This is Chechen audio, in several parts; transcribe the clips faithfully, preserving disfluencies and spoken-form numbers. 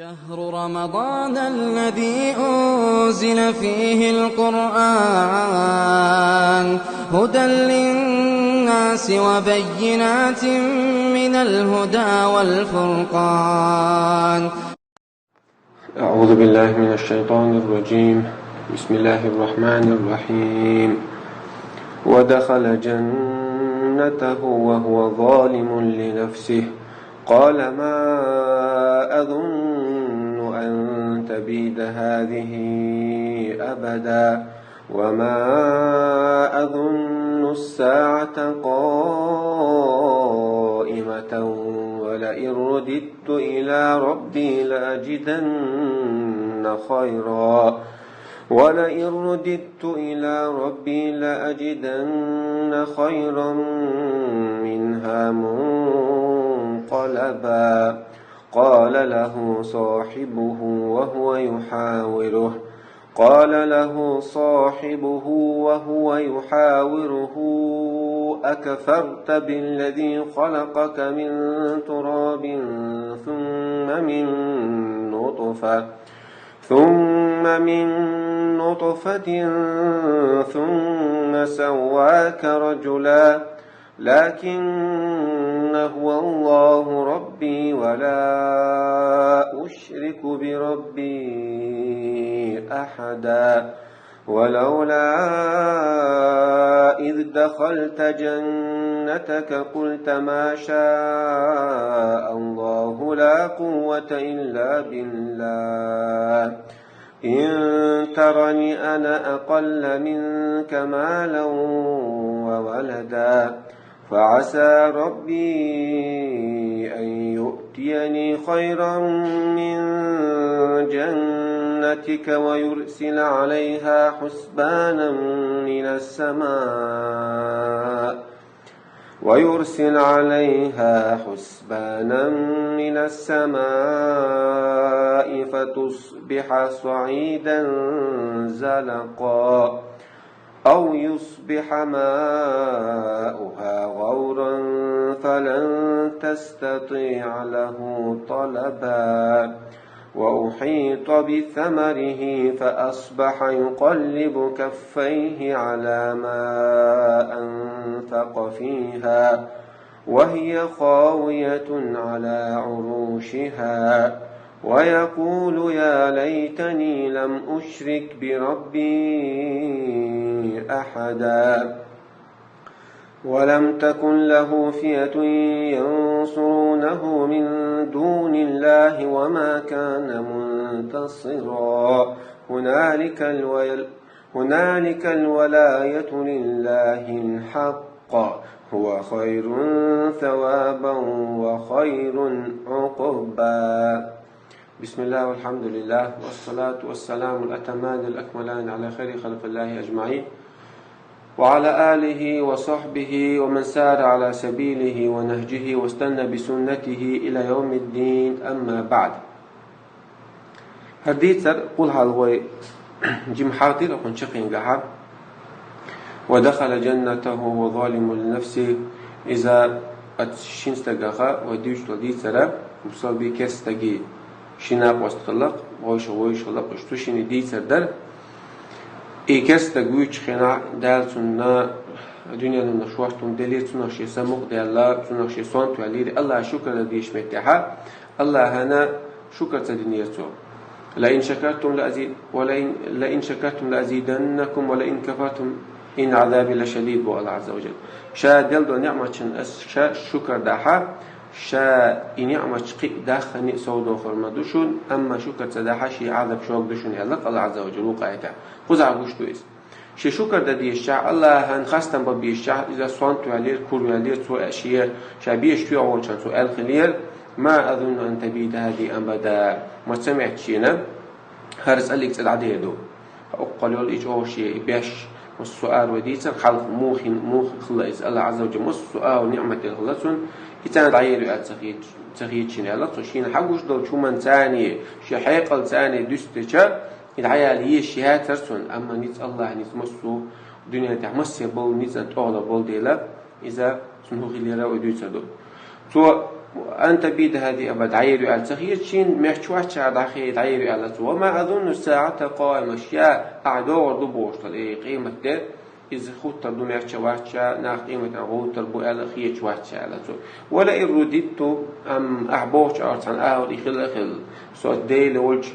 شهر رمضان الذي أنزل فيه القرآن هدى للناس وبينات من الهدى والفرقان. أعوذ بالله من الشيطان الرجيم. بسم الله الرحمن الرحيم. ودخل جنته وهو ظالم لنفسه. قال ما أظن أن تبيد هذه أبدا. وما أظن الساعة قائمة ولئن رددت إلى ربي لأجدن خيرا ولئن رددت إلى ربي لأجدن خيرا منها منقلبا. قال له صاحبه وهو يحاوره قال له صاحبه وهو يحاوره أكفرت بالذي خلقك من تراب ثم من نطفة ثم من نطفة ثم سواك رجلا لكن هو الله ربي ولا أشرك بربي أحدا. ولولا إذ دخلت جنتك قلت ما شاء الله لا قوة إلا بالله إن ترني أنا أقل منك مالا وولدا فعسى ربي أن يؤتيني خيرا من جنتك ويرسل عليها حسبانا من السماء ويرسل عليها حسبانا من السماء فتصبح صعيدا زلقا أو يصبح ماؤها غورا فلن تستطيع له طلبا. وأحيط بثمره فأصبح يقلب كفيه على ما أنفق فيها وهي خاوية على عروشها ويقول يا ليتني لم أشرك بربي أحدا. ولم تكن له فئة ينصرونه من دون الله وما كان منتصرا. هنالك الويل هنالك الولاية لله الحق هو خير ثوابا وخير عقبا. بسم الله والحمد لله والصلاة والسلام الأتمان الأكملان على خير خلق الله أجمعين وعلى آله وصحبه ومن سار على سبيله ونهجه واستنى بسنته إلى يوم الدين أما بعد. ХӀара дийцар къулхьалгӀой жимма хьагӀ дира хьона чаккхенгахьа. ودخل جنته وهو ظالم لنفسه. Иза ат шин стагаха вай дийцар дийцара, бусалби керста стаги ши накъост хилла, вовша вовша хилла, уж цу шинне дийцар дар. И керста стаг вуьйчу хенахь Дала цунна дуьненан шортта хӀума делира, цунах шен самукъадаьлла, цунах шен сонта ваьллера, АллахӀа шукар дан дезачу меттехьа, АллахӀана шукар ца динера цо. لئن شكرتم لأزيد ولئن لئن شكرتم لأزيدنكم ولئن كفرتم إن عذابي لشديد боху АллахӀа Ӏазза ва Жалла. Ша делла долу неӀматашна ас ша шукар дахьа, ша и неӀматаш кхин а даххана а совдохур ма ду шуна, амма шукар ца дахьа шен Ӏазап шога ду шуна аьлла АллахӀа Ӏазза ва Жалла вукху аятехь. Кхузахь гуш ду иза. Шен шукар дан дезачохь, АллахӀан хастам бан безачохь, иза сонта ваьллера, кура ваьллера, цо а шен, ша безаш тоьхна волчунна цо аьлла хиллера: ما أظن أن تبيد هذه أبدا. Ма ца моьтту шена, хӀара цӀаллиг цӀа дӀадер ду. Уккхал йолу и чӀогӀа шен и беш, массо а ара вай дийцар, хьалха муха хин, муха хилла иза, АллахӀа Ӏазза ва Жалла массо а ара неӀмат хилла цунна, и царна дӀаер ю аьлла ца хета, ца хета шена аьлла цо. Шена хьагуш долчу хӀуманна царна, шен хьекъал царна дуьстича, и дӀаяла езаш яцара цунна, амма ницкъ АллахӀан ницкъ массо а дуьнен тӀехь массо а болу ницкъан тӀехула болу дела, иза цунна хӀун хиллера вай дуьйцур ду. Цо أن تبيد هذه أبدا, дӀаер ю аьлла ца хеташ, шийна моьттуш вац ша дӀахе-, дӀаер ю аьлла цо. وما أظن الساعة قائمة, ша ахь догӀур ду бохуш долу, э, къематде, иза хуттур ду моьттуш вац ша, нах къематан гӀовттур бу аьлла хеташ вац ша аьлла цо. ولئن رددت, амма ахь бохучу агӀор цхьана агӀор и хила а хилла, со Дела волчу,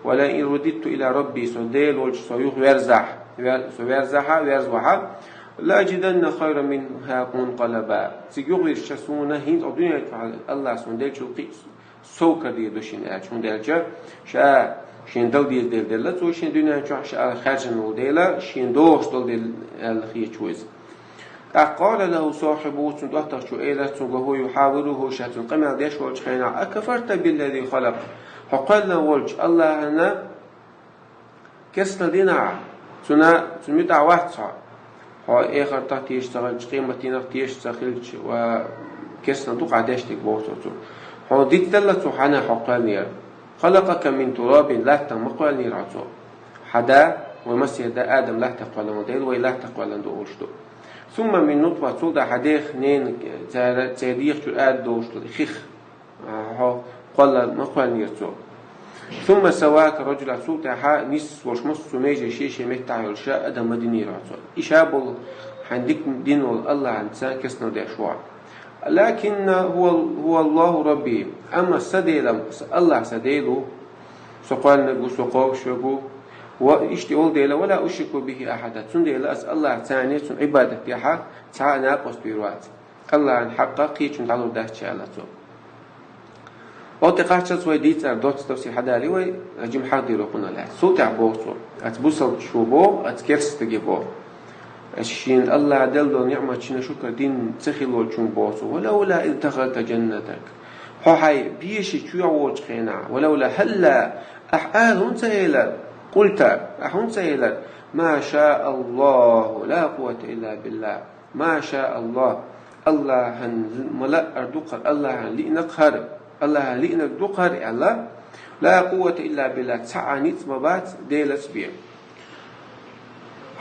ولئن رددت إلى ربي, со Дела волчу со юха верзахь, вер-, со верзахьа, верзавахьа, لأجدن خيرا منها منقلبا. Цига юхавирзича суна хӀинца дуьнен чохь Аллах суна деллачул кхин а сов карийр ду шена аьлча, хӀунда аьлча ша шена дала деза дела делла цо шен дуьнен чохь, ша хаьржина волу дела, шена догӀуш долу дела аьлла хеташ ву иза. ТӀаккха قال له صاحبه, цуьнан доттагӀчо элира цуьнга, وهو يحاوره, ша цуьнан къамел деш волчу хенахь: أكفرت بالذي خلقك, хьо кхоьллина волчу Аллахьана керстанал дина ахь, цуьнан, цуьнан муьтӀахь вац хьо. Хьо эхартахь теша ца хилча, къематдийнахь теша ца хилча, ва керстанал ду-кх ахь деш дерг, боху цо цуьнга. Хьуна дицделла цо хьан хьо кхоьллинера. خلقك من تراب, латтах ма кхоьллинера хьо цо. Хьан да, вай массеран да Адам латтах кхоьллина волу дела, вай латтах кхоьллина ду олуш ду. ثم من نطفة, цул тӀаьхьа хьан дех ненан цара, церан дегӀ чуьра ада долуш долу хих хьо кхолла ма кхоьллинера цо. ثم سواك رجلا, цул тӀаьхьа нисса волуш массо а меже шен-шен меттахь йолуш адам ма динера хьо цо. И ша болу хьайн дика дина волу Аллахьана ца керстанал деш ву хьо. لكن هو, هو الله ربي, амма сан Дела, сан Аллахь сан Дела ву, со кхоьллинарг ву, со кхобуш верг ву, ва иштта волу дела, ولا أشرك به أحدا, цундела ас Аллахь царна цуьнан Ӏибадат дехьа цхьа а накъост вийр вац. Аллахьан хьакъа кхечунна дӀалур дац ша аьлла цо. Оцу тӀе кхаччалц вай дийцар доцца тафсир хьадали вай, жима хьахдийр ву кхунах лаьцна. Цул тӀаьхьа боху цо, оцу бусалбачо боху, оцу керстанге боху, шена Аллахьа делла долу ниӀмат шина шукар дина ца хилла волчунга боху цо: ولولا إذ دخلت جنتك, хьо хьайн бешан чохь воцучу хенахь, ولولا هلا, ахь ала хӀунда ца элира, قلت, ахь хӀунда ца элира, ما شاء الله لا قوة إلا بالله. ما شاء الله, Аллахьан ма-лаъара ду-кх хӀара, Аллахьан лиънарг хӀара, Аллахьан лиънарг ду-кх хӀара аьлла, لا قوة إلا بالله, цхьа а ницкъ ма бац Делаца бен.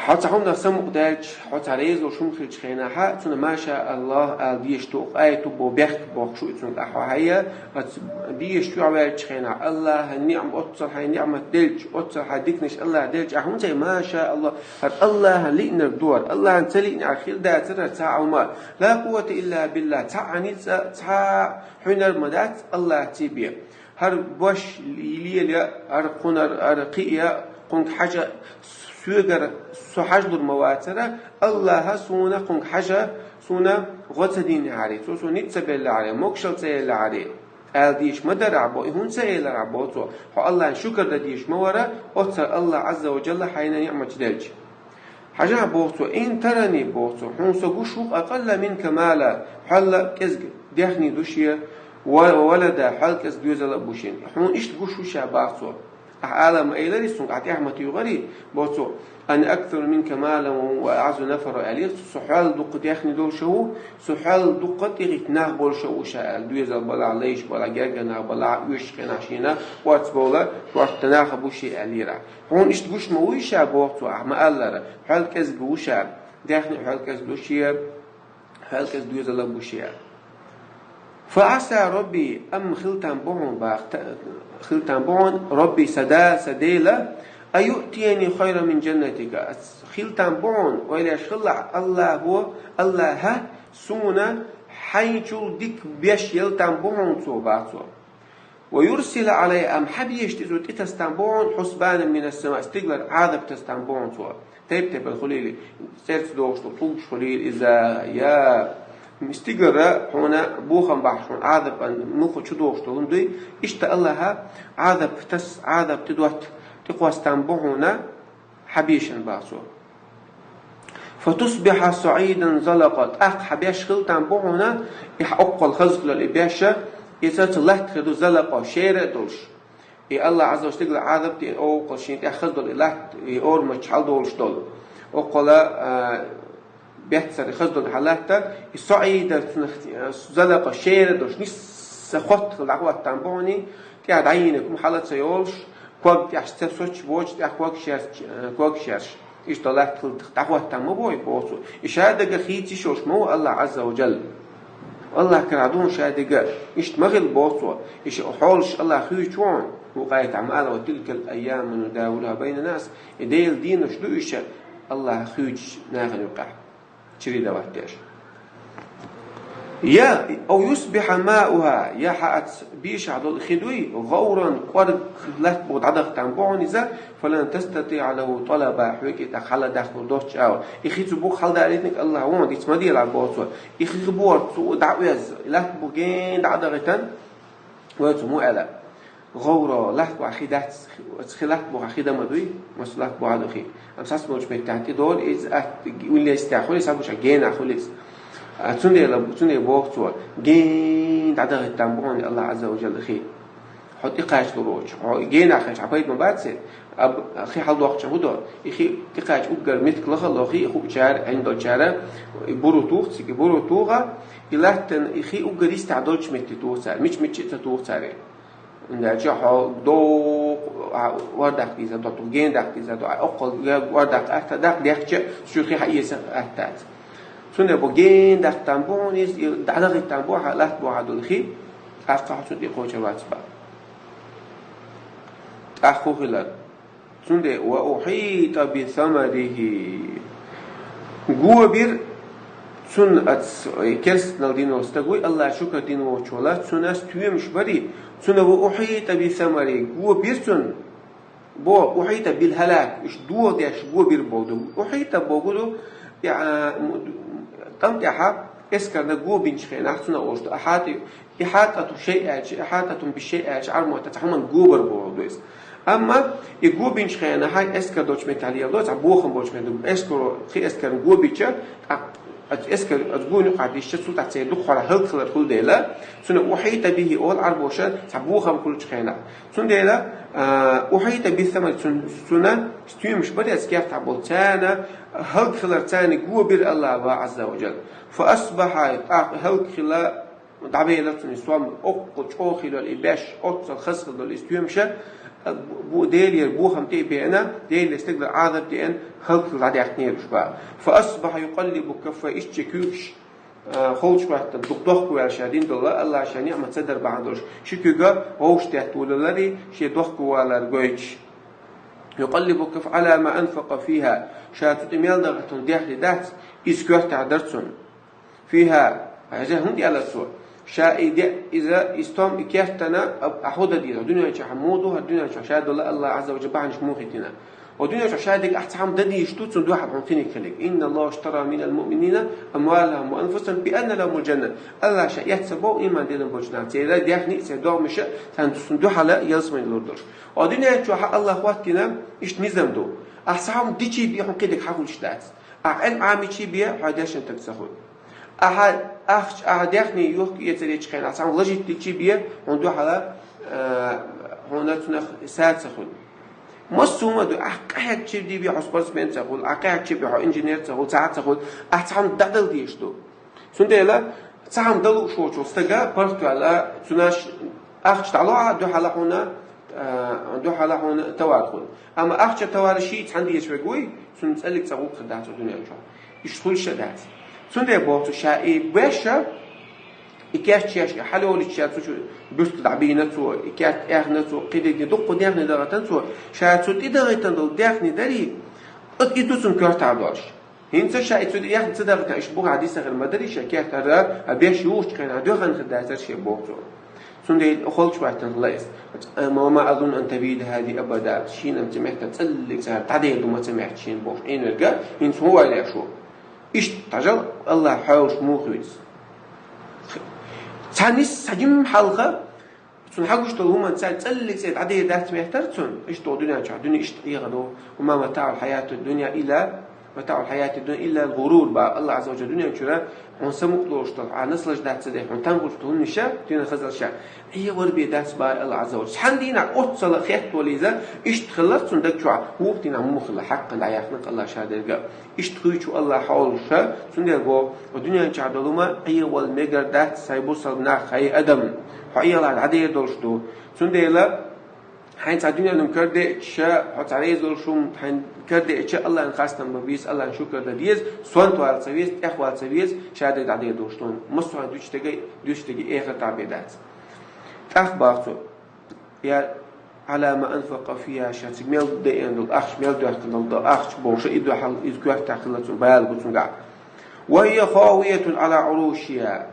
Хьо цхьа хӀуманах самукъадаьлча, хьо цхьа реза волуш хӀума хилчу хенахь, цунна ما شاء الله ала дезаш ду, къай ту бо бехк бохуш ду и цунна тӀехь хьо хьайя, оцу бешан чохь ваьллачу хенахь, Аллахьан ниӀма-, оццул хьайн ниӀмат делча, оццул хьайн диканаш Аллахьа делча, ахь хӀунда ца элира, ما شاء الله, хӀара Аллахьан лиънарг ду хӀара, Аллахьан ца лиънехь хир дацара хӀара цхьа а хӀума, لا قوة إلا بالله, цхьа а ницкъ а, цхьа а хьуьнар ма дац Аллахьца бен. ХӀара бош лела, хӀара кхунар, хӀара кхиа, кхунга хьажа, соьгара со хьажалур ма вацара, Аллахьа суна кхунга хьажа, суна гӀо ца динехьарий, цо суна ницкъ ца беллехьарий, могушалла ца еллехьарий, ала дезаш ма дара ахь бо, и хӀунда ца элира ахь бо цо, хьо Аллахьан шукар дан дезаш ма вара, оццул Аллахь Ӏазза ва Джалла хьайна ниӀматаш делча. Хьажахь, боху цо, إن ترني, боху цо, хьуна со гуш ву-кх أقل منك مالا, хьол кӀезиг даьхни ду шен, ва, ولدا, хьол кӀезиг доьзал а бу шен. Хьуна иштта гуш ву ша, боху цо. Ахь ала ма элира цуьнга, ахь тӀаьхьа ма туьйхира, боху цо, أنا أكثر منك مالا وأعز نفرا, аьллера цо, со хьол дуккха даьхни долуш а ву, со хьол дуккха тӀехӀитта нах болуш а ву ша аьлла, доьзал балахь, лайш балахь, гергара нах балахь, оьшучу хенахь шена орца бовла, шортта нах а бу шен аьллера. Хьуна иштта гуш ма вуй ша, боху цо, ахь ма-аллара, хьол кӀезиг ву ша, даьхни хьол кӀезиг ду шен, хьол кӀезиг доьзал а бу шен. فعسى ربي, амма хила там бу хьуна, боху, та-, хила там бу хьуна, ربي, сан Да, сан Дела, أن يؤتيني خيرا من جنتك, ас хила там бу хьуна, ойла еш хилалахь, Аллахьо, Аллахьа суна хьайначул дика беш яла там бу хьуна цо, боху цо. ويرسل علي, амма хьан бешан тӀе цо тӀетасса там бу хьуна, حسبانا من السماء, стигалара Ӏазап тасса там бу хьуна цо. Тайп-тайпана хуьлийла, цӀерца догӀуш долу тӀулгаш хуьлийла иза, я стигалара хьуна бохам бахьаш хьуна Ӏазапан муха чу догӀуш долу хӀума дуй, иштта Аллахьа Ӏазап тасса, Ӏазап тӀедотта, тӀекхосса там бу хьуна хьан бешан, боху цо. فتصبح صعيدا زلقا, тӀаккха хьан беш хила там бу хьуна, и хьан оккхул хазахилар и беш, и цаца латта хир ду, زلقا, шера а долуш. И Аллахь Ӏазза ва Джалла стигала Ӏазап тӀе оккхул шен тӀехь хаза долу и латта, и орамаш хьалдолуш долу. Оккхула, а, беттара хаза долу хьан латта, и صعيدا, цунах, а, زلقا, шера а долуш, нисса хотта хила дӀахӀотта там бу хьуна, тӀехь дӀайийнарг хӀума хьала ца йолуш, ког тӀехь ца сочу, вочу тӀехь ког шерш, э, ког шерш. Иштта латта хила дӀахӀотта там ма бой, боху цо. И ша дага хийца йиш йолуш ма ву Аллахь Ӏазза ва Джалла. Аллахь кара дуьхьал ша дерг, иштта ма хила боху цо. Иштта хьолаш Аллахь хуьйцуш ву хьуна, вукхаьрца ма ала: «Ва тилкал айяму нудавилуха байна нас». И Делан дийнаш ду иштта, Аллахь хуьйцуш нахана юкъахь чирий даваттеш. Я, ау юсбиха мауха, я хьаъац бийшахь долу хи дуй, гӀавран, кӀорга латта бухахь дӀадахийтина бу хьуна иза, фалан тастатиӀа лаху талаба, хьоьга и тӀаккха хьала дахлур доццуш ала. И хи цу бухахь хьалдалийтинарг Аллахь ву хьуна, диц ма делахь боху цо. И хи бухахь цу дӀа а оьзна, латта бухахь гена дӀа а дахийтина, вай цу му аьлла. ГӀовро, латта бухахь хи дац, оцу хи латта бухахь хи дан ма дуй, массо латта бухахь ду хи. Амма сацмолчу меттехь тӀедолу иза, атта, уллестехь хуьлу иза, сабушехь генахь хуьлу иза. А, цундела, цундела боху цо, гена дӀадахийтина бу хьуна Аллахь Азза ва Жалла хи. Хьо тӀекхачалур воцуш, хьо генахь хилча хьан пайда ма бац, а, хи хьалдоккхучохь хӀун до? И хи тӀекхача уггар меттиг лаха а лохий, и хуучара, Ӏин долчара, и буро туху цига, и буро туху, и латтана, и хи уггар йистехь долчу метте туху цара, мича-мича а ца туху цара. ХӀунда аьлча хьо доккха, а, ор даккха дезар ду, гена даккха дезар ду, а, оккхул ор даккха атта, даккха дехча, цу хи хьаэца атта дац. Цундела бо гена даккхийтина бу хьуна иза, и дӀадахийтина бу хьан латта бухахь долу хи, тӀаккха хьо цунна тӀекхочур вац боху. ТӀаккха хӀун хилар? Цундела: «Ва ухьитӀа би самарихи». Го бира цунна, оцу керстанал дина волу стаг вуй, Аллахьан шукар дина воцуш волу, цунна стоьмаш бара, цунна: «Ва ухьитӀа би самарихи», го бира цунна. Бо, ухьитӀа бил хӀалак, уьш дохадеш го бира боху ду. УхьитӀа боху ду, я, м-, тӀам тӀехь эскарна го бинчу хенахь цунах олуш ду. АхьатӀа, ихьатӀату шайъ аьлча, ихьатӀатун би шайъ аьлча, Ӏарбойн цхьа хӀуманна го бар боху ду иза. Амма и го бинчу хенахь эскар долчу меттехь леладо, цхьа бохам болчу меттехь ду. Эскаро, кхин эскарна го бича, тӀаккха оцу эскар, оцу гонна юкъахь дисча, цул тӀаьхьа церан дукха хьолахь хӀаллакьхилар хуьлу дела, цунна ухьитӀа бихи олу Ӏарбоша, цхьа бохам хуьлучу хенахь. Цундела, а, ухьитӀа би самарихи, цун-, цунна стоьмаш бара оцу кертахь болу, царна хӀаллакьхилар, царна го бира Аллахьа Азза ва Жалла. Фа асбахьа, тӀаккха хӀаллакьхилла, дӀабелира цунна и сом, оккха чӀогӀа хилла и беш, оццул хаза хилла долу и стоьмаш, бу-, Делера бохам тӀе а беана, Делера стигала Ӏазап деана, хӀаллакьхилла дӀадаьхкинера уьш боху. Фа асбахьа юкъаллибу каффайхи, иштта шен куьйгаш, а, холчухӀоьттина, дукха дохко ваьлла ша дина долу, Аллахьа шен ниӀмат ца дар бахьана долуш, ши куьйга вовшах детта волалура, шен дохко валар гойтуш. Юкъаллибу каффайхи Ӏала ма анфакъа фихӀа, ша цу тӀе мел дахийтина дехне дац, иза коьртехь дара цунна. ФихӀа, хьажа, хӀунда аьлла цо? Ша и де, иза, и стом, и кертана, а, а хӀун дан деза? Дуьнен чохь муха ду, хӀара дуьнен чохь ша долу Аллахьа Азза ва Жалла бахьанаш муха хӀиттина? Хьо дуьнен чохь ша дерг ахь цхьа хӀума дан дезаш ду, цунна дуьхьал хьуна кхин а хиларг. Инна Аллахьа иштара минал муъминина амвалахӀум ва анфусахӀум би анна лахӀумул жанна. Аллахьа ша эцна боху ийман диллина болчу нахах, церан дехний, церан догӀмаш, царна цунна дуьхьал ялсамани лур долуш. Хьо дуьнен чохь Аллахьа хӀоттийна иштта низам ду. Ахь цхьа хӀума дичи бен хьуна кхин дерг хьахуьлуш дац. Ахь Ӏилма Ӏамийчи бен хьо дешна стаг ца хуьлу. Ахьа ахча, ахьа дехний юхку эцаречу хенахь, цхьа хӀума лажитта дичи бен, хьуна дуьхьала, а, хьуна цунах са ца хуьлу. Массо а хӀума ду, ахь къахьегчи бен хьо спортсмен ца хуьлу, ахь къахьегчи бен хьо инженер ца хуьлу, цхьа а ца хуьлу, ахь цхьа хӀума дӀадала дезаш ду. Цундела цхьа хӀума дала лууш волчу стага паргӀатваьлла, цунах ахча дӀало ахьа, дуьхьала хьуна, а, дуьхьала хьуна товар хуьлу. Амма ахча, товар ший цхьаьна дезаш верг вуй, цунна цӀаллиг цӀа гӀуллакх хир дац цу дуьнен чохь. Иштта хуьлуш а дац. Цундела боху цо, ша и беш а, и кечъеш, и хьалолучу ша цу чу буьртиг дӀабийна цо, и кечъяьхна цо, кхидерг дуккха дехний дахийтина цо, ша цу тӀе дахийтина долу дехний дарий, оцу и ду цунна коьртахь долуш. ХӀинца ша и цу тӀе дехний ца дахийтина, иштта бухахь дисна хир ма дарий ша, кертара, а беш юхучу хенахь дуьхьал хир дацара шен боху цо. Цундела холчу баттана хилла иза. Ва ма азунну ан табида хӀазихӀи абада. Шена-м цу меттана цӀаллиг цара дӀадер ду ма ца моьтту шена бохуш Ӏийнарг, хӀинца хӀун вай леш ву? Иштта, хьажал, Аллахьа хьоьлуш муха ву иза? Цхьа нис, цхьа жимма хьалха, цунна хьагуш долу хӀуманца цӀаллиг цӀе дӀадер дац моьттура цунна. Иштта долу дуьнен чохь, дуьне иштта Ӏеха ду. Ва ма матаӀул хьаятид дунья илла, матаӀул хьаятид дунья илла гӀурур, боху Аллахьа Азза ва Жалла дуьнен чуьра. Хьуна самукъалуш долу, хьан наслаждаться деш, хьуна тангуш долу хӀуманаш, дуьнен хазаллаш, Ӏехавар бен дац, боху Аллахьа Азза ва Жалла. Цхьана дийнахь оццул хеттавалийза, иштта хилла цунна даг чохь, вукху дийнахь муха хилла, хьаккхана дӀаяьккхина Аллахьа ша дерг. Иштта хуьйцу Аллахьа хьолаша, цундела боху, хьо дуьнен чохь долу хӀума Ӏехавала мегар дац, хӀай бусалба нах, хӀай адам, хьо Ӏехалахь дӀадер долуш ду. Цундела Хьайна цхьа дуьненум карадеъча, хьо цхьа реза волуш хӀума хьайна карадеъча, Аллахьан хастам бан беза, Аллахьан шукар дан деза, сонта вала ца веза, тӀехвала ца веза, шадерг дӀадер долуш долу. Массо а дуьтуш дерг, дуьтуш дерг эхартахь бен дац. ТӀаккха боху цо: «Я, Ӏала ма анфакъа фиха», ша цига мел деана долу ахча, мел доьхкина долу ахча бохуш, и дуьхьал иза коьртехь хилла цунна, бала бу цуьнгахь. «Ва хия хавиятун Ӏала Ӏурушиха».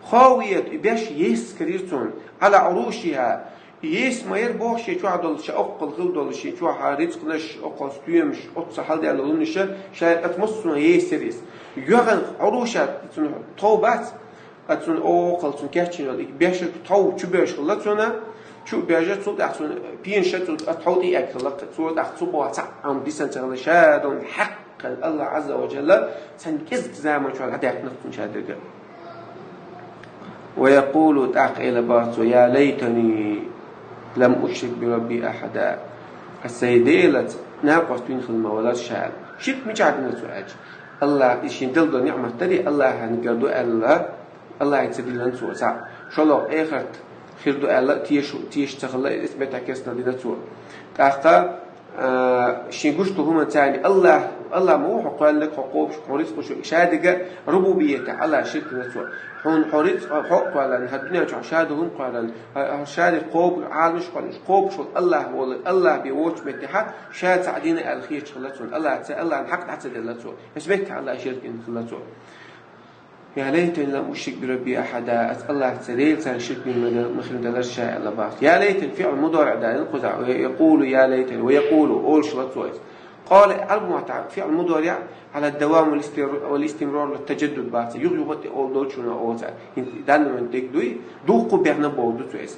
Хавият, и беш ейсса карийра цунна, Ӏала Ӏурушиха. Ейсса ма яра боху шен чохь долу, ша оккхул хила долу, шен чохь рицкъанаш, оккхул стоьмаш, оццу хьалдаьлла лунаш, ша оцу массо а ейсса яра иза. ЙоьгӀан Ӏуруша цунна тхов бац, а цунна оккхул цунна кечйина йолу, и беш тхов чу беш хилла цунна, чу а беш, цул тӀаьхьа цунна пенаш а цунна тхов тӀе а хилла, цо тӀаккха цу боху цхьаъ а дисина ца хилла, ша долу хьакъ Кхин Аллах Азза ва Джалла цхьана кӀезиг заман чохь дӀадаьккхина цунна шадерг. «Ва якъулу», тӀаккха эла боху цо: «Я лайтани лам ушрик би Рабби ахьада». Аса сайн Делаца накъост вина хила ма валара ша аьлла. Ширк мичахь дина цо аьлча? Аллах, и шен делла долу ниъмат дарий, Аллахьан гар ду аьлла, Аллахье ца диллина цо цхьаъ. ШолгӀа эхарт хир ду аьлла, теша, теша ца хилла, эс меттехь керстанал дина цо. ТӀаккха а, шен гуш долу хӀуманца царна: «Аллах, Аллах ма ву хьо кхоьллинарг, хьо кхобуш, хьо рицкъ луш», шадерг рубубиятехь Аллах ширк дина цо. Хьуна хьо рицкъ, хьо а кхоьллина, хӀара дуьнен чохь ша долу хӀума кхоьллина, хӀара ша дерг кхобуш, Ӏаламаш кхоьллина, кхобуш волу Аллах волу, Аллах бен воцучу меттехь ша цхьаъ дина аьлла хеташ хилла цунна. Аллах ца, Аллахьан хьакъ дӀа ца делла цо. Эс меттехь Аллах ширк дина хилла цо. «Я лайтани лам ушрик би Рабби ахьада», ас Аллахьца Делаца ширк дина ма хилла далара ша аьлла боху. «Я лайтани» фиъл мудариъ далийна кхузахь. «Ва якъулу я лайтани», «ва якъулу», олуш ла цо иза. «Къала» Ӏарбу маттахь фиъл мудариъ Ӏала давам вал истир-, вал истимрар ва таджаддуд бац. Юха-юха тӀе олу долчунна оцу. Данна дерг дуй, дуккха бехна боху ду цо иза.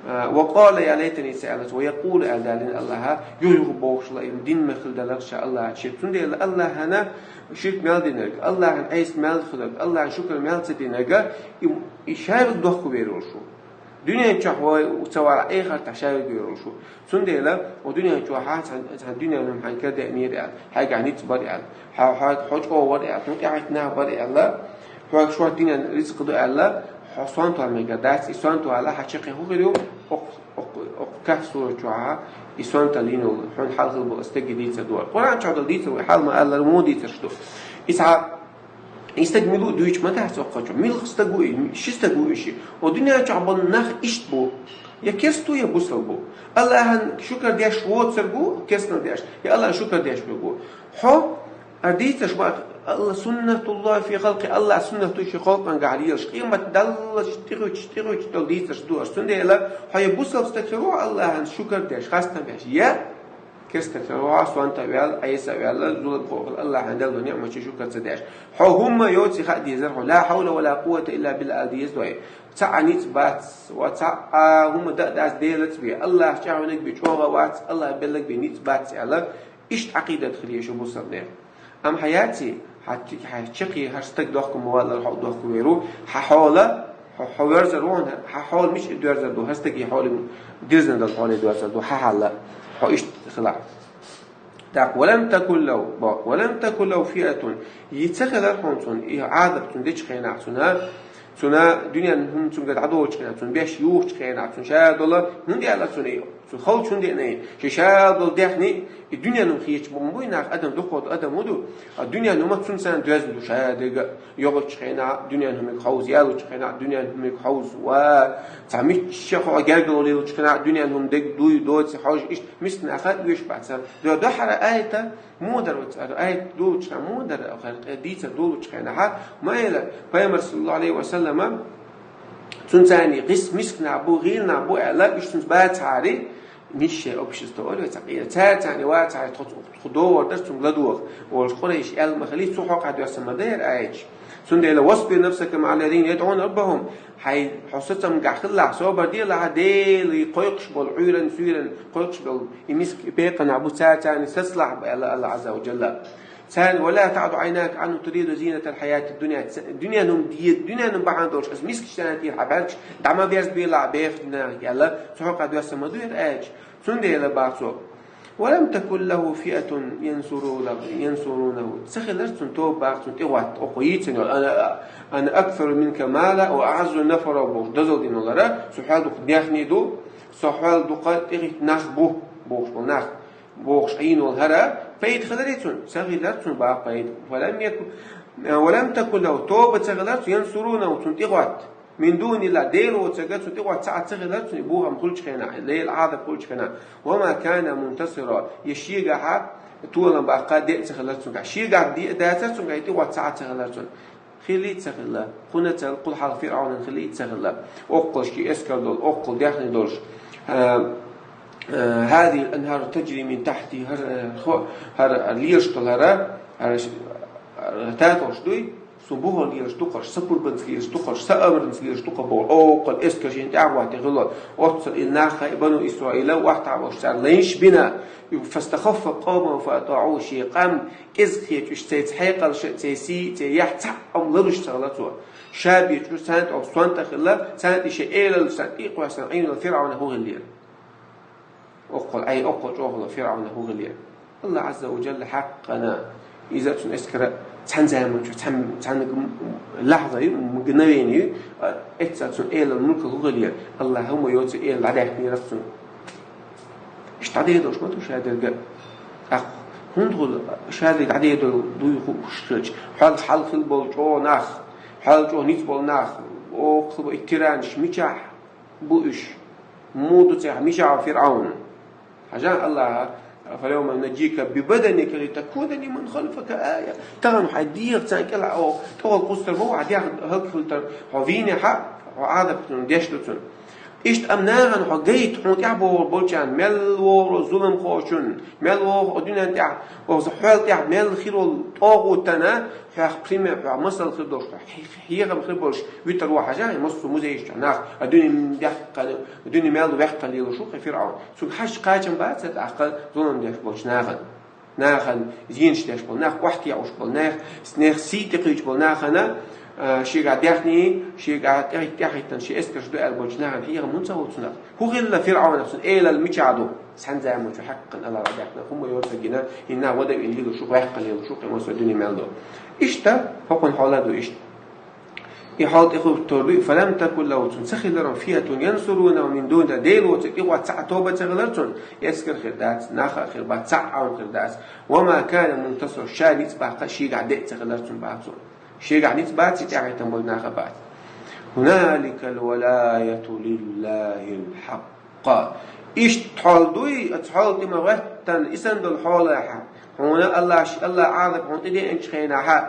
А, «ва къала я лайтани» ца аьлларца, «ва якъулу» аьлла далийна Аллаха, юха-юха бохуш ла, и дина ма хилла далара ша Аллахьан ширк. Цундела Аллахьана ширк мел динарг, Аллахьан Ӏеса мел хиларг, Аллахьан шукар мел ца динарг, и, и ша верг дохко вер волуш ву. Дуьнен чохь вай ца вала, эхартахь ша верг вер волуш ву. Цундела, о дуьнен чохь хьан цхьан, цхьан дуьнен хӀума хьайн карадеънера аьлла, хьайгахь ницкъ бара аьлла, хьо, хьо, хьо чӀогӀа вара аьлла, хьуна тӀаьхьа нах бара аьлла, хьоьга шорта дуьнен рицкъ ду аьлла, хьо сонта вала мегар дац, и сонта вала хьан чаккхе хӀун хир ю? Окху, окху, окху Кахф сурат чохь и сонта лийна волу, хьуна хьал хила болу стаге дийцар ду. Къуръан чохь долу дийцар вай хьал ма-аллара, муха дийцарш ду. Иза хьан, и стаг мила ву дуьйцуш ма дац окху чохь. Мила стаг ву и, ши стаг ву и ши. О дуьнен чохь болу нах иштта бу. Я керста ву, я бусалба ву. Аллахьан шукар деш воцург ву, керстанал деш, я Аллахьан шукар деш верг ву. Хьо а дийцарш ма, Алла суннатуллахи фи халкъи, Аллахь суннат ду шен халкъангахь лелаш. Къемат даллалц тӀехуьттуш, тӀехуьттуш долу дийцарш ду аша. Цундела хьо я бусалба стаг хир ву Аллахьан шукар деш, хастам беш, я керста стаг хир ву хьо сонта а ваьлла, Ӏеса а ваьлла, зулам кхоьллина Аллахьан делла ниъматийн шукар ца деш. Хьо хӀумма йоций хаа дезара хьо, ла хьавла ва ла къуввата илла билла аьлла деза вай. Цхьа а ницкъ бац, ва цхьа а хӀумма дан а дац Делаца бен. Аллахь чӀагӀвинарг бен чӀогӀа вац, Аллахь белларг бен ницкъ бац аьлла, иштта Ӏакъидат хила еза шу бусалба нехан. Амма хьан яций, хьан, хьан чаккхе хӀара стаг дохко ма валлара, хьо а дохко вер ву, хьан хьола, хьо, хьо верзар ву хьуна, хьан хьола мича доьрзар ду, хӀара стаге хьола дирзина долу хьола доьрзар ду, хьан хьал а, хьо иштта хилахь. ТӀаккха: «Ва лам такун лаху», боху, «ва лам такун лаху фиатун». И ца хилар хьуна цунна, и Ӏазап цунна дечу хенахь цунна, цунна дуьненан хӀума цуьнгара дӀадолучу хенахь, цунна беш юхучу хенахь, цунна ша долу хӀунда аьлла цунна и? Цу халчу хӀунда деана и? Шен ша долу дехний, и дуьненан хӀума хеташ ма бу нах, адам дукхо адам ма ду. А дуьненан хӀума цунна санна доьзна ду ша дерг а. ЙогӀучу хенахь дуьненан хӀумиг хьовза, ялучу хенахь дуьненан хӀумиг хьовза, ва цхьа мичча хьо гергало лелучу хенахь дуьненан хӀума дерг дуй, доций, хьожа, иштта мискачу наха оьшуш бац. Дуьххьара айта, муха дара оцу, айта долучу хенахь, муха дара, дийцар долучу хенахь, ма эла, Пайхамар, саллаллаху алейхи ва саллама, цунна царний гӀис мискачу нах бу, гӀийла нах бу аьлла, уьш цунца бацахьара, Низшее общество олу вай цхьа къера. Цара царна вацахьара тхо, тхо догӀур дара цунга ладогӀа, олуш Къурайша аьлла ма хилий, цу хьокъехь доьссина ма дара аяташ. Цундела: «Васбир нафсака маӀа ллазина ядӀуна раббахум». Хьайн, хьо сацамгахь хилалахь, собар делахь, Деле кхойкхуш болу, Ӏуьйранна, суьйранна кхойкхуш болу и миска, и бекхам нах бу, цара царна сацалахь, аьлла Аллах Азза ва Джалла. Царна: «Ва ла таъду Ӏайнака Ӏанхум туриду зинатал хьаятид дунья». Ца-, дуьненан хӀума де-, дуьненан хӀума бахьана долуш, аса мискачу царна тӀера хьан бӀаьргаш дӀа ма берзабелахь бехачу нахе аьлла, цу хьокъехь доьссина ма ду хӀара аяташ. Цундела боху цо: «Ва лам такун лаху фиатун янсуру-, янсурунаху». Ца хилар цунна тоба боху, цунна тӀе хӀотта, окхо йийцина йолу: «Ана, ана аксару минка мала ва аӀаззу нафара», бохуш, дозалла дина лара, цу хьал дукха дехний ду, Со хьол дукха тӀехӀитта нах бу, бохуш болу нах, бохуш Ӏийна волу хӀара, пайда хиларий цунна? Ца хилар цунна бакъ пайда. Валам яку-, валам таку лаху, тоба ца хилар цунна, янсурунаху, цунна тӀехӀотта. Мин дунилла, Дела воцург цунна тӀехӀотта цхьа а ца хилар цунна, и бохам хуьлучу хенахь, Делан Ӏазап хуьлучу хенахь. Ва ма кана мунтасира, я шегахьа толам баккха де а ца хилар цунга. Шегахь де а дацар цунга, и тӀехӀотта цхьа а ца хилар цунна. Хилийта ца хилла, кхунацал кхул хьалха ФирӀавнан хилийта ца хилла, оккхул ши эскар долу, оккхул даьхни долуш. А, а, «Хазихил анхару таджри мин тахти», хӀара, хӀара лелаш долу хӀара, хӀара, хӀара татолш дуй, цу бухара лелаш дукхарш, са пурбанца лелаш дукхарш, са амранца лелаш дукха боху, оккхул эскар шена тӀаьхьа ватти хилла, оццул и нах, и бану Исраила, вахтахь болуш цара лайнаш бина, фастахаффа къавмаху фаатаӀуху, шен къам кӀезиг хеташ, цаьрца хьекъалш, цаьрца сий, цаьрца яхь цхьаъ а лелаш ца хилла цо. Ша бечу, царна тӀе сонта хилла, царна тӀе шен элаллаш, царна тӀе а кхоьссина Ӏийна волу ФирӀавна хӀун хиллера? Оккхул Ӏай, оккхул чӀогӀа хилла ФирӀавна хӀун хиллера? Аллах Азза ва Джалла хьаккхана, иза цуьнан эскара цхьана заманчохь, цхьана, цхьана лахьза ю, мгновение ю, а, эццахь цуьнан элал мулкал хӀун хиллера? Аллах хӀума йоцу элал дӀадаьхнера цунна. Иштта дӀадедалуш ма ду шадерг а. ТӀаккха хӀунда хуьлу шадерг дӀадедалур дуй хууш хилча, хьал, хьал хила болу чӀогӀа нах, хьал чӀогӀа ницкъ болу нах, оккхул бу и тиранаш, мичахь бу уьш? Муха ду цигахь, мичахь ву ФирӀавн? Хьажа Аллаха: «Фал-йовма нунажжика би баданика литакуна лиман халфака ая». Тахана хьайн дегӀаца кӀелхьа, о, тӀехула кхуссур ма ву, хьан дегӀ хӀаллакьхилар, хьо вийнехь а, хьо Ӏазап деш ду цунна. Иштта амма нахана хьо гайта, хьуна тӀаьхьа богӀур болчарна, мел вогӀур зуламхочунна, мел вогӀу дуьнен тӀехь оцу хьол тӀехь мел хир волу тӀогӀутана, хьох пример, хьох масал хир долуш, хьехам хир болуш витар ву хьажа, и массо а музейш чохь нах, а дуьне дехкана, дуьне мел вехкан лелаш ву кхин ФирӀавн. Цуьнга хьаьжча кхачам бац тӀаккха зулам деш болчу нахана. Нахана зенаш деш болу, нах охьатаьӀуш болу, нах, нехан сий тӀекхуьйсуш болу нахана, а, шегахь даьхни, шегахь тӀехӀитта, тӀехӀиттина шен эскарш ду аьлла болчу нахана хьехам хӀунда ца хуьлу цунах? ХӀун хилла ФирӀавнах, цуьнан элал мичахь ду? Цхьана заманчохь хьаккхана Аллах дӀадаьхна, хӀума йоцург гина, хӀинна а вада вина лелаш ву, ваьккхина лелаш ву, кхин массо а дуьне мел ду. Иштта, хӀокхуьнан хьол а ду иштта. И хьол тӀехӀуьттур ду, фалам такун лаху, цунна ца хилира, фиатун янсурунаху мин дунилла, Дела воцург тӀехӀотта цхьа а тоба ца хилар цунна, эскар хир дац, нах а хир бац, цхьа а Ӏавна хир дац. Ва ма кана мунтасира, ша ницкъ баккха шегахь де а ца хилар цунна бац цо. Шегахь ницкъ бац и тӀаьхьийтина болу нах а бац. Гуналикал валаяту лиллахил хьакъ. Иштта хьол дуй, оцу хьол тӀе ма гӀоьттина, и санна долу хьолахь, хьуна Аллах, Аллах Ӏазап хьуна тӀедеанчу хенахь,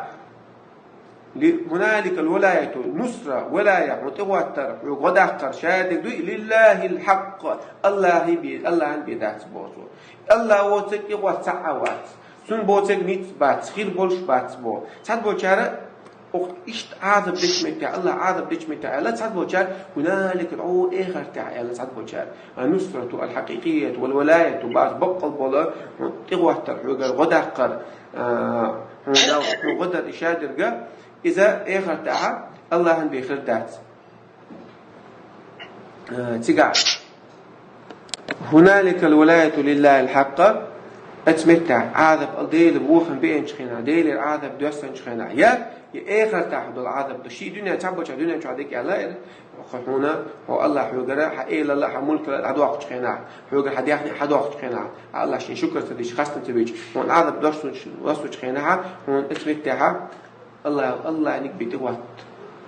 Ли-, гуналикал валаяту, нусра, валая, хьуна тӀехӀоттар, хьоьга гӀо даккхар, шадерг дуй, лиллахил хьакъ, Аллахе бе-, Аллахьан бен дац боху цо. Аллах воцург тӀехӀотта цхьа а вац. Цунна боцург ницкъ бац, хир болуш бац боху. Цхьаболчара, оха иштта Ӏазап дечу меттехь, Аллах Ӏазап дечу меттехь аьлла, цхьаболчара, гуналикал, о, эхартехь аьлла, цхьаболчара. Ан-нусрату аль-хьакъикъияту валь-валаяту бац, баккъал болу, тӀехӀоттар, хьоьга гӀо даккхар, а, хьуна дал хьуна гӀо дар и шадерг а, иза эхартахь Аллахьан бен хир дац. А, цигахь: «Гуналикал валаяту лиллахил хьакъ», оцу меттехь Ӏазап ал Делан вохам беанчу хенахь, Делера Ӏазап доьссанчу хенахь, я, я эхартахь долу Ӏазап ду. Ши дуьнен, цхьаболчара дуьнен чохь дика аьлла, Хьо хьуна, хьо Аллах хьоьгара хьан элала, хьан мулкала дӀадоккхучу хенахь, хьоьгара хьан даьхни хьадоккхучу хенахь, Аллах шен шукар ца дича, хастам ца бича, хьуна Ӏазап доссучу, доссучу хенахь, хьуна оцу меттехь, Аллах, Аллахьниг бен тӀехӀотта.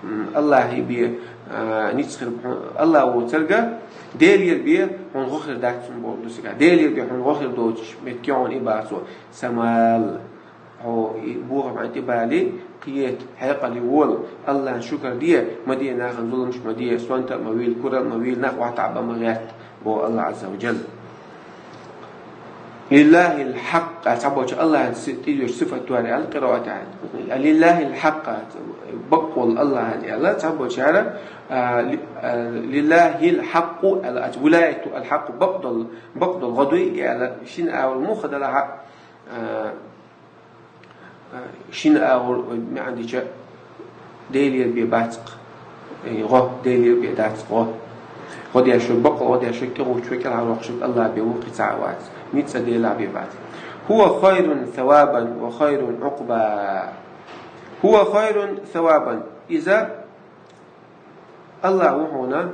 М, Аллахье бен, а, ницкъ хир бу хьуна, Аллах воцург а, Делера бен хьуна гӀо хир дац цунна боху ду цигахь. Делера бен хьуна гӀо хир доцуш, меттиг хьуна и бацо. Самал. Хьо и бохам хьайн тӀе бале, кхета, хьекъале вола, Аллахьан шукар де, ма де нахана зуламаш, ма де, сонта а ма вийла, курал а ма вийла, нах охьатаӀа бан ма гӀерта, боху Аллах Азза ва Джалла. Лиллахил хьакъ, цхьаболчара Аллахьан си-, тӀедоьжу сифат дора аьлла, къираатехь. Лиллахил хьакъ, бакъволу Аллахьан аьлла, цхьаболчара, а, ли-, а, лиллахил хьакъу аьлла, а, вилаяту аль-хьакъу, бакъдолу, бакъдолу гӀо дуй аьлла, шина агӀор муха далахь а, а, Шина агӀор вай маьӀна дича, Делера бен бац-кх, э, гӀо, Делера бен дац гӀо. ГӀо деш верг, бакъ гӀо деш верг, тӀегӀуттуш верг, кӀелхьарвоккхуш верг Аллах бен ву, кхин цхьа а вац. Ницкъ а Делах бен бац. Хува хайрун савабан ва хайрун Ӏукъба. Хува хайрун савабан. Иза Аллах ву хьуна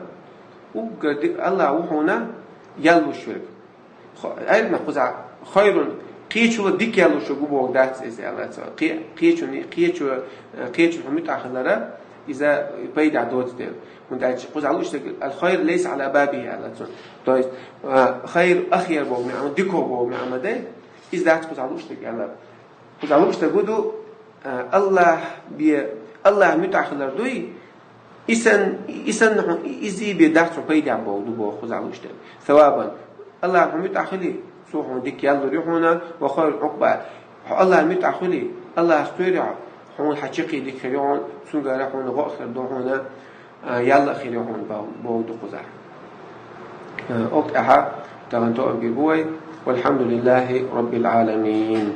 Уггар ди-, Аллах ву хьуна ял луш верг. Хо-, айрна кхуза хайрун, кхечула дика ял луш верг ву боху дац иза аьлла цо. Кхе-, кхечуни, кхечу, э, кхечу хьуна муьтӀахь хилара, иза пайда доцу дела. ХӀунда аьлча кхуза луш дерг, «Аль-хайр лайса аля бабихи», аьлла цо. То есть, э, хайр ахер боху маьӀна, дико боху маьӀна дай, иза дац кхуза луш дерг аьлла. Кхуза луш дерг ву ду, э, Аллах бе, Аллах муьтӀахь хилар дуй, и сан, и санна хьуна, и, иза и бе дац хьуна пайда боху ду боху кхуза луш дерг. Савабан, Аллах хьуна муьтӀахь хили, цо хьуна дика ял лур ю хьуна, ва хайрул Ӏукъба. Хьо Аллах муьтӀахь хили, Аллах стойри хьо, хьуна хьан чаккхе дика хир ю хьуна, цуьнгара хьуна гӀо а хир ду хьуна, а, ял а хир ю хьуна боху, боху ду кхуза. А, оцу тӀаьхьа тахана тоам бийр бу вай. Валхьамдулиллахи Раббил Ӏаламин.